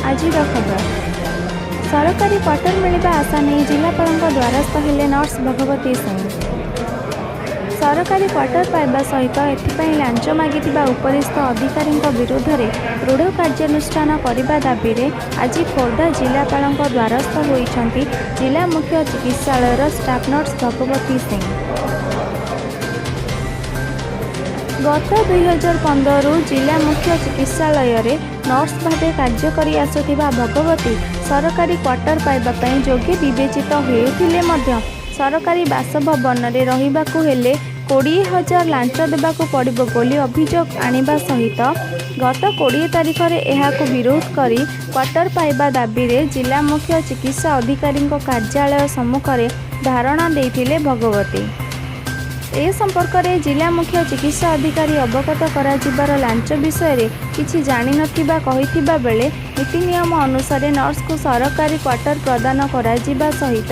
ଆଜିର ଖବର। ସରକାରୀ କ୍ୱାର୍ଟର ମିଳିବା ଆଶା ନେଇ ଜିଲ୍ଲାପାଳଙ୍କ ଦ୍ୱାରସ୍ଥ ହେଲେ ନର୍ସ ଭଗବତୀ ସିଂ। ସରକାରୀ କ୍ୱାର୍ଟର ପାଇବା ସହିତ ଏଥିପାଇଁ ଲାଞ୍ଚ ମାଗିଥିବା ଉପରିସ୍ଥ ଅଧିକାରୀଙ୍କ ବିରୁଦ୍ଧରେ ଦୃଢ଼ କାର୍ଯ୍ୟାନୁଷ୍ଠାନ କରିବା ଦାବିରେ ଆଜି ଖୋର୍ଦ୍ଧା ଜିଲ୍ଲାପାଳଙ୍କ ଦ୍ୱାରସ୍ଥ ହୋଇଛନ୍ତି ଜିଲ୍ଲା ମୁଖ୍ୟ ଚିକିତ୍ସାଳୟର ଷ୍ଟାଫ୍ ନର୍ସ ଭଗବତୀ ସିଂ। ଗତ 2015ରୁ ଜିଲ୍ଲା ମୁଖ୍ୟ ଚିକିତ୍ସାଳୟରେ ନର୍ସ ଭାବେ କାର୍ଯ୍ୟ କରି ଆସୁଥିବା ଭଗବତୀ ସରକାରୀ କ୍ୱାର୍ଟର ପାଇବା ପାଇଁ ଯୋଗ୍ୟ ବିବେଚିତ ହେଉଥିଲେ ମଧ୍ୟ ସରକାରୀ ବାସଭବନରେ ରହିବାକୁ ହେଲେ 20,000 ଲାଞ୍ଚ ଦେବାକୁ ପଡ଼ିବ ବୋଲି ଅଭିଯୋଗ ଆଣିବା ସହିତ ଗତ 20 ତାରିଖରେ ଏହାକୁ ବିରୋଧ କରି କ୍ୱାର୍ଟର ପାଇବା ଦାବିରେ ଜିଲ୍ଲା ମୁଖ୍ୟ ଚିକିତ୍ସା ଅଧିକାରୀଙ୍କ କାର୍ଯ୍ୟାଳୟ ସମ୍ମୁଖରେ ଧାରଣା ଦେଇଥିଲେ ଭଗବତୀ। ଏ ସମ୍ପର୍କରେ ଜିଲ୍ଲା ମୁଖ୍ୟ ଚିକିତ୍ସା ଅଧିକାରୀ ଅବଗତ କରାଯିବାର ଲାଞ୍ଚ ବିଷୟରେ କିଛି ଜାଣିନଥିବା କହିଥିବା ବେଳେ ନୀତି ନିୟମ ଅନୁସାରେ ନର୍ସଙ୍କୁ ସରକାରୀ କ୍ୱାର୍ଟର ପ୍ରଦାନ କରାଯିବା ସହିତ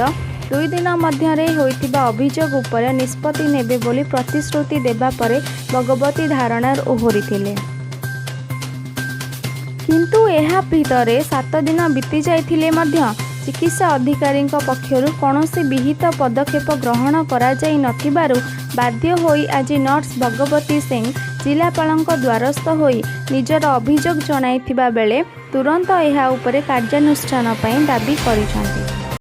2 ଦିନ ମଧ୍ୟରେ ହୋଇଥିବା ଅଭିଯୋଗ ଉପରେ ନିଷ୍ପତ୍ତି ନେବେ ବୋଲି ପ୍ରତିଶ୍ରୁତି ଦେବା ପରେ ଭଗବତୀ ଧାରଣାରୁ ଓହରିଥିଲେ। କିନ୍ତୁ ଏହା ଭିତରେ 7 ଦିନ ବିତିଯାଇଥିଲେ ମଧ୍ୟ ଚିକିତ୍ସା ଅଧିକାରୀଙ୍କ ପକ୍ଷରୁ କୌଣସି ବିହିତ ପଦକ୍ଷେପ ଗ୍ରହଣ କରାଯାଇ ନଥିବାରୁ ବାଧ୍ୟ ହୋଇ ଆଜି ନର୍ସ ଭଗବତୀ ସିଂ ଜିଲ୍ଲାପାଳଙ୍କ ଦ୍ୱାରସ୍ଥ ହୋଇ ନିଜର ଅଭିଯୋଗ ଜଣାଇଥିବା ବେଳେ ତୁରନ୍ତ ଏହା ଉପରେ କାର୍ଯ୍ୟାନୁଷ୍ଠାନ ପାଇଁ ଦାବି କରିଛନ୍ତି।